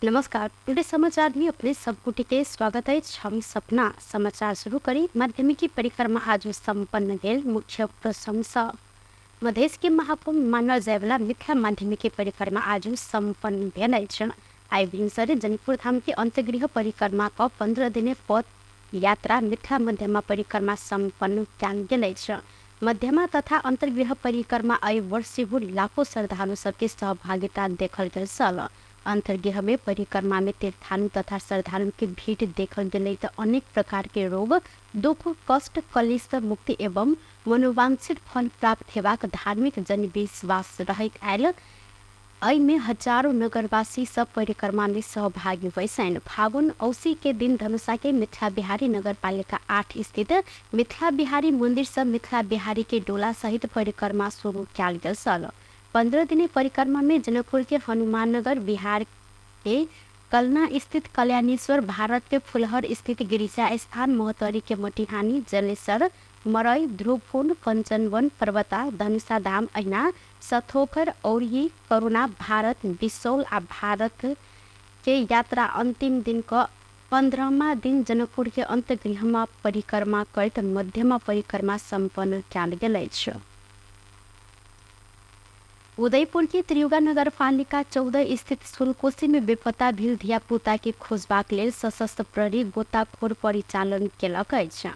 नमस्कार, टुडे समाचार में अपने सब गोटे के स्वागत अछि। हम सपना समाचार शुरू करी। माध्यमिकी परिक्रमा आज सम्पन्न भेल मुख्य प्रशंसा। मधेश के महाकुंभ मानल जायवला मिथिला माध्यमिकी परिक्रमा आज सम्पन्न भेल अछि। आइ भिनसरे जनकपुर धाम के अंत्यगृह परिक्रमा क 15 दिने पद यात्रा मिथिला मध्यमा परिक्रमा सम्पन्न कयल गेल अछि। मध्यमा तथा अंतर्गृह परिक्रमा एहि वर्ष सेहो लाखों श्रद्धालु सबके सहभागिता देखल गेल छल। अंतर्गृह में परिक्रमा में तीर्थालु तथा श्रद्धालु के भीड़ देखल गेलै त अनेक प्रकार के रोग, दुख, कष्ट, कलेश मुक्ति एवं मनोवांछित फल प्राप्त हेबाक धार्मिक जनविश्वास रहैत आयल। एहिमे हजारों नगरवासी सब परिक्रमा में सहभागी होइसनि। फागुन औसी के दिन धनुषा के मिथिला बिहारी नगरपालिका 8 स्थित मिथिला बिहारी मंदिर से मिथिला बिहारी के डोला सहित परिक्रमा शुरू कयल गेल छल। 15 दिने परिक्रमा में जनकपुर के हनुमान नगर, बिहार के कलना स्थित कल्याणेश्वर, भारत के फुलहर स्थित गिरिजा स्थान, महोत्तरी के मटिहानी, जलेसर, मरई, ध्रुवकुंड, कंचनवन, पर्वता, धनुषा धाम, अहिना सथोखर, औरही, करुणा, भारत, बिसौल आ भारत के यात्रा अंतिम दिन क 15वां दिन जनकपुर के अंतगृहमा परिक्रमा करैत मध्यमा परिक्रमा सम्पन्न कयल गेल अछि। उदयपुर के त्रियुगा नगरपालिका 14 स्थित सुनकोशी में बेपत्ता भेल धियापुता के खोजबाक लेल सशस्त्र प्रहरी गोताखोर परिचालन केलक अछि।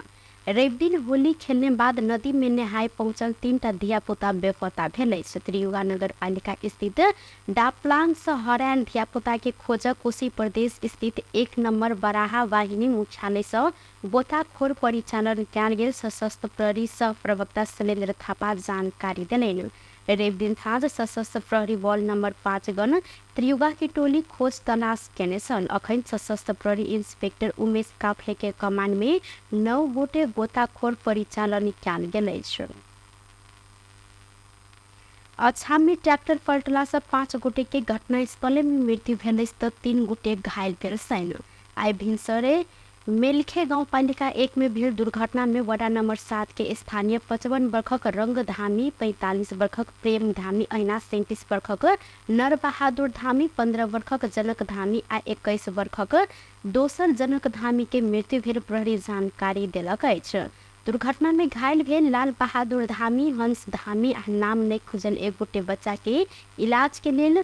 रविदिन होली खेलने बाद नदी में नहाय पहुंचल 3टा धियापुता बेपत्ता भेल अछि। त्रियुगा नगरपालिका स्थित डापलांग से हरायल धियापुता के खोज कोशी प्रदेश स्थित 1 नंबर बराहा वाहिनी मुख्यालय से गोताखोर परिचालन कयल गेल सशस्त्र प्रहरी सह प्रवक्ता शैलेन्द्र थापा जानकारी देलनि। रविदिन साँझ सशस्त्र प्रहरी बल नंबर 5 गण त्रियुगा के टोली खोज तलाश केने छल। अखन सशस्त्र प्रहरी इंस्पेक्टर उमेश काफले के कमान में 9 गोटे गोताखोर परिचालन कयल गेल अछि। अछाम में ट्रैक्टर पलटला से 5 गोटे के घटनास्थले में मृत्यु भेल अछि त 3 गोटे घायल भेल छनि। आइ भिनसरे मेलखे गाउँपालिका 1 में भेल दुर्घटना में वडा नंबर 7 के स्थानीय 55 वर्षक रंगधामी, 45 वर्षक प्रेम धामी, अहिना 37 वर्षक नरबहादुर धामी, 15 वर्षक जनक धामी आ 21 वर्षक दोसर जनक धामी के मृत्यु भेल प्रहरी जानकारी देलक अछि। दुर्घटना में घायल भेल लाल बहादुर धामी, हंस धामी आ नाम नहि खुजल एक गोटे बच्चा के इलाज के लेल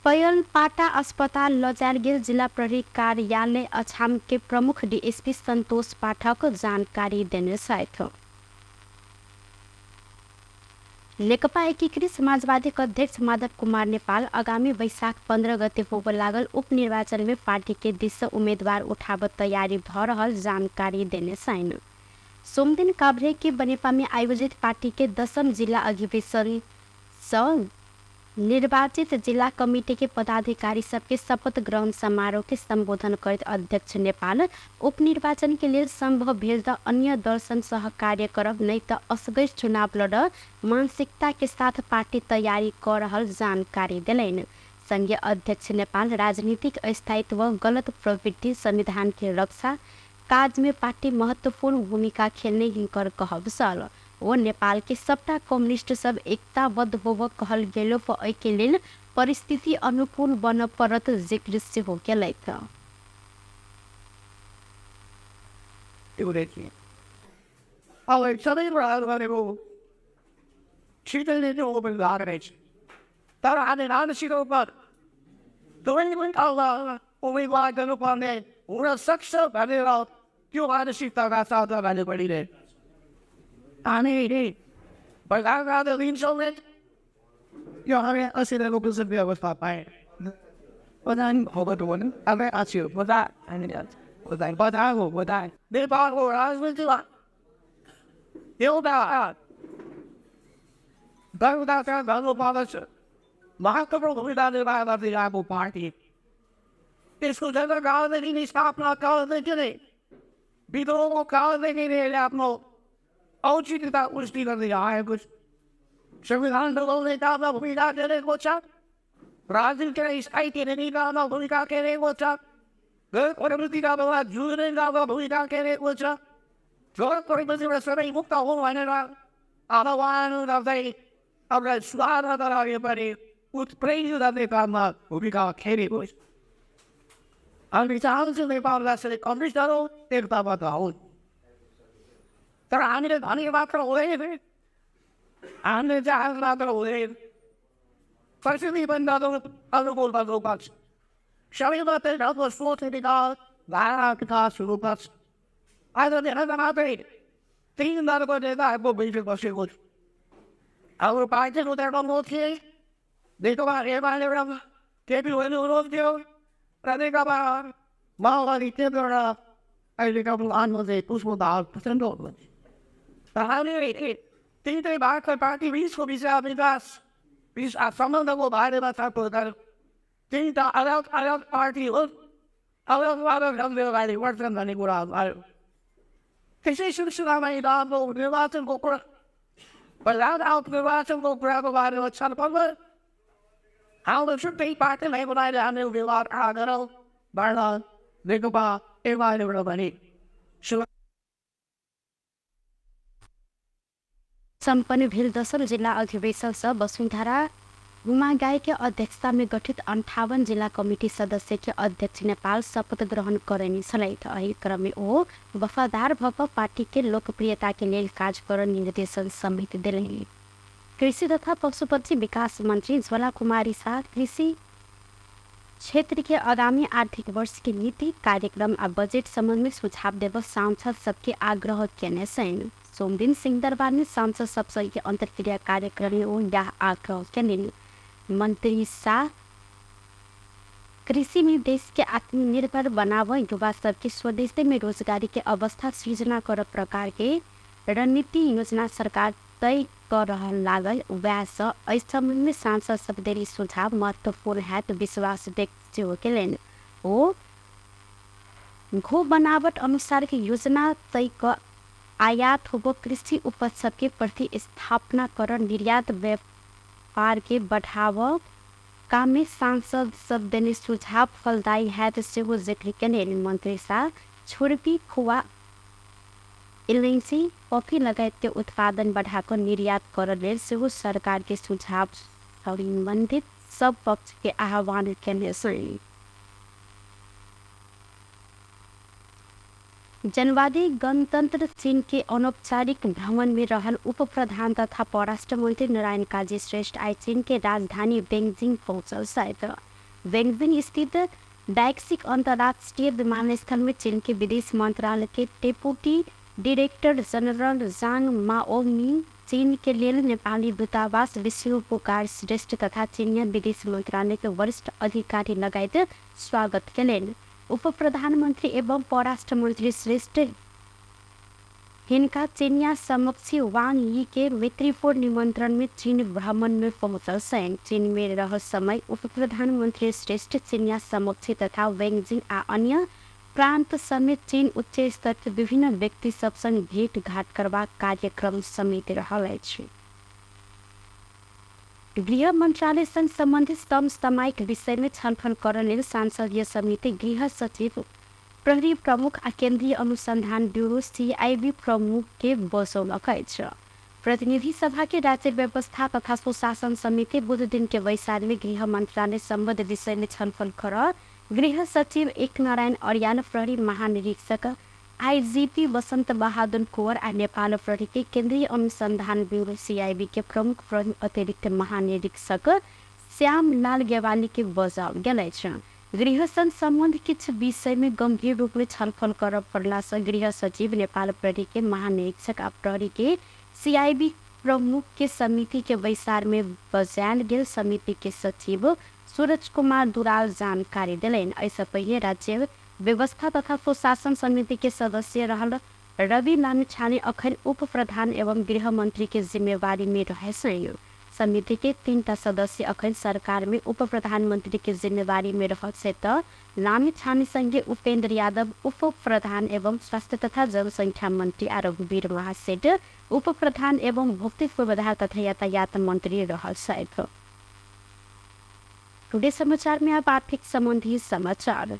पयलपाटा अस्पताल ल जायल गेल जिला प्रहरी कार्यालय अछाम के प्रमुख डीएसपी संतोष पाठक जानकारी देने छथि। नेकपा एकीकृत समाजवादी अध्यक्ष माधव कुमार नेपाल आगामी वैशाख 15 गते होबय लागल उपनिर्वाचन में पार्टी के दिस से उम्मीदवार उठाब तैयारी भ रहल जानकारी देने छनि। सोमदिन काभ्रे के बनेपा में आयोजित पार्टी के 10म जिला अधिवेशन सँ निर्वाचित जिला कमिटी के पदाधिकारी सबके शपथ ग्रहण समारोह के संबोधन करैत अध्यक्ष नेपाल उपनिर्वाचन के लेल संभव भेल त अन्य दल संग सहकार्य करब नहि त असगर चुनाव लड़ मानसिकता के साथ पार्टी तैयारी क रहल जानकारी देलनि। संघीय अध्यक्ष नेपाल राजनीतिक स्थायित्व, गलत प्रवृत्ति, संविधान के रक्षा काज में पार्टी महत्वपूर्ण भूमिका खेलने हिनकर कहब छल। ओ नेपाल के सबटा कम्युनिस्ट सब एकताबद्ध होब कहल गेलो पर एहि के लेल परिस्थिति अनुकूल बन पड़त जिक्र सेहो केलथि। त्यो मानसिकताका साथ अगाडि बढिरहे। अनि यो हामी कसरी व्यवस्था पाएँ नेपालको राजनीतिमा एउटा जनताका गर्नुपर्दछ महत्त्वपूर्ण भूमिका निर्वाह गर्दै आएको पार्टी त्यसको जनकालदेखि स्थापना कालदेखि नै विद्रोहको कालदेखि नै यसले आफ्नो औचित्यता पुष्टि गर्दै आएको छ। संविधान बनाउने काममा भूमिका खेलेको छ, राजनीतिक स्थायित्व दिने काममा भूमिका खेलेको छ, गैर बेला जुझ्ने काममा भूमिका खेलेको छ, गलत प्रवृत्तिबाट सबै मुक्त हो भनेर आह्वान गर्दै अब सुधार अघि पनि उत्प्रेरित गर्ने काममा भूमिका खेलेको छ। हामी चाहन्छौँ नेपाललाई यसरी कम्युनिस्ट दल एकताबद्ध हुन्, तर हामीले भने मात्र हुँदैन, हामीले चाहेको मात्र हुँदैन। परिस्थिति पनि अनुकूल बन्नुपर्छ, सबैमा राम्रो सोच विकास धारणा विकास हुनुपर्छ। आज देख्दा मात्रै 3 दलको नेताहरूको बैठक बसेको छ। हाम्रो पार्टीको एउटा थिए, नेकपा एमाले एउटा केपी ओली हुनुहुन्थ्यो र नेकपा माओवादी केन्द्र अहिलेका प्रधानमन्त्री पुष्प दाहाल प्रचण्ड हुनुहुन्थ्यो। तर हामीले तिनटै भागको पार्टी बिचको विचार विकास बिच सम्बन्धको बारेमा छलफल गर्यौँ। तिनवटा अलग अलग पार्टी हुन्, अलग अलग ढङ्गले अगाडि बढ्छन् भन्ने कुराहरू आयो। त्यसै सिलसिलामा यिनीहरूको निर्वाचनको कुरा, निर्वाचनको कुराको बारेमा छलफल भयो। हाम्रो छुट्टै पार्टीलाई बनाएर हामीले विवाद खडा गरौँ भन्न नेकपा एमालेबाट भने सम्पन्न भेल दशम जिल्ला अधिवेशन से वसुन्धरा गुमागाई के अध्यक्षता में गठित 58 जिला कमिटी सदस्य के अध्यक्ष नेपाल शपथ ग्रहण करनी छलथि। एहि क्रम में ओ वफादार भऽ कऽ पार्टी के लोकप्रियता के लेल काज करऽ निर्देशन समेत देलनि। कृषि तथा पशुपक्षी विकास मंत्री ज्वाला कुमारी शाह कृषि क्षेत्र के आगामी आर्थिक वर्ष के नीति कार्यक्रम आ बजेट संबंध में सुझाव देब सांसद सबके आग्रह केने छनि। सोमदिन सिंहदरबार में सांसद सबसँगे अंतर्क्रिया कार्यक्रम में ओ यह आग्रह केलनि। मंत्री शाह कृषि में देश के आत्मनिर्भर बनाव, युवा सबके स्वदेश में रोजगारी के अवस्था सृजना कर प्रकार के रणनीति योजना सरकार तय कर रहल लागल वएह सँ एहि संबंध में सांसद सब देली सुझाव महत्वपूर्ण हैत विश्वास व्यक्त सेहो केलनि। ओ घो बनावट अनुसार के योजना तय क आयात होबो कृषि उपज सबके प्रतिस्थापना कर निर्यात व्यापार के बढ़ाव काम में सांसद सब देने सुझाव फलदायी हैत सेहो जिक्र केलनि। मंत्री शाह छुर्पी, खोआ, इलायची, कॉफी लगायत के उत्पादन बढ़ाकऽ निर्यात करऽ लेल सेहो सरकार के सुझाव संबंधित सब पक्ष के आह्वान केने छलनि। जनवादी गणतंत्र चीन के अनौपचारिक भ्रमण में रहल उप प्रधान तथा परराष्ट्र मंत्री नारायण काजी श्रेष्ठ आइ चीन के राजधानी बेइजिंग पहुंचल छथि। बेइजिंग स्थित डाइक्सिक अंतर्राष्ट्रीय विमानस्थल में चीन के विदेश मंत्रालय के deputy director general Zhang Maoming चीन के लेल नेपाली दूतावास विष्णु पुकार श्रेष्ठ तथा चीनिया विदेश मंत्रालय के वरिष्ठ अधिकारी लगायत स्वागत केलनि। उप प्रधानमंत्री एवं परराष्ट्र मंत्री श्रेष्ठ हिनका चीनिया समक्ष वांग यी के मैत्रीपूर्ण निमंत्रण में चीन भ्रमण में पहुंचल छनि। चीन में रहल समय उप प्रधानमंत्री श्रेष्ठ चीनिया समक्ष तथा वेंगजिंग आ अन्य प्रांत समेत चीन उच्च स्तर के विभिन्न व्यक्ति सब संग भेंट घाट करबाक कार्यक्रम समेत रहल अछि। गृह मंत्रालय संग संबंधित समसामयिक विषय में छलफल करऽ लेल संसदीय समिति गृह सचिव, प्रहरी प्रमुख आ केंद्रीय अनुसंधान ब्यूरो सीआईबी प्रमुख के बसौलक अछि। प्रतिनिधि सभा के राज्य व्यवस्था तथा सुशासन समिति बुध दिन के बैसार में गृह मंत्रालय संबद्ध विषय में छलफल कर गृह सचिव एक नारायण अर्याल, प्रहरी महानिरीक्षक आईजीपी बसंत बहादुर कुंवर आ नेपाल प्रहरी के केंद्रीय अनुसंधान ब्यूरो सीआईबी के प्रमुख प्रहरी अतिरिक्त महानिरीक्षक श्याम लाल गेवाली के बजाओल गेल अछि। गृह संग संबंध किछु विषय में गंभीर रूप में छलफल करऽ पड़ला से गृह सचिव, नेपाल प्रहरी के महानिरीक्षक आ प्रहरी के सीआईबी प्रमुख के समिति के बैसार में बजायल गेल समिति के सचिव सूरज कुमार दुराल जानकारी देलनि। एहिसँ पहिले राज्य व्यवस्था तथा सुशासन समिति के सदस्य रहल रवि लामिछाने अखन उप प्रधान एवं गृह मंत्री के जिम्मेवारी में रहे छनि। समिति के 3टा सदस्य अखन सरकार में उप प्रधानमंत्री के जिम्मेवारी में रहल छै त लामिछाने संगे उपेंद्र यादव उप प्रधान एवं स्वास्थ्य तथा जनसंख्या मंत्री आ रघुवीर महासेठ उप प्रधान एवं भौतिक पूर्वाधार तथा यातायात मंत्री रहल छथि। टुडे समाचार में अब आर्थिक संबंधी समाचार।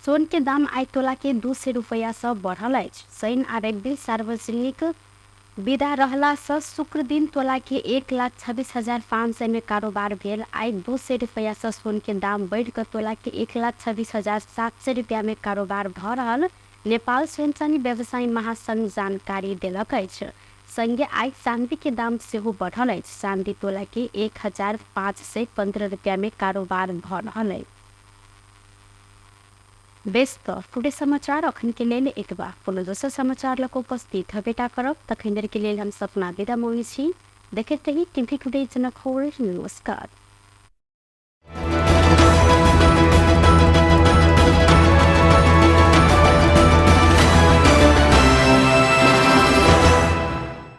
सोन के दाम आइ तोला के 200 रुपैया सँ बढ़ल अछि। शनि आ रवि दिन सार्वजनिक विदा रहला सँ शुक्र दिन तोला के 1,26,500 में कारोबार भेल। आइ 200 रुपैया सँ सोन के दाम बढ़ि कऽ तोला के 1,26,700 रुपैया में कारोबार भऽ रहल नेपाल स्वयंचालित व्यवसायी महासंघ जानकारी देलक अछि। संगे आइ चांदी के दाम सेहो बढ़ल अछि। चांदी तोला के 1,515 रुपैया में कारोबार भऽ रहल अछि। बेस तऽ टुडे समाचार अखन के लेल एतबा। कोनो दोसर समाचार लऽ कऽ उपस्थित हेबेटा करब। तखन धरि के लेल हम सपना विदा मांगै छी। देखैत रही टीवी टुडे जनकपुर। नमस्कार।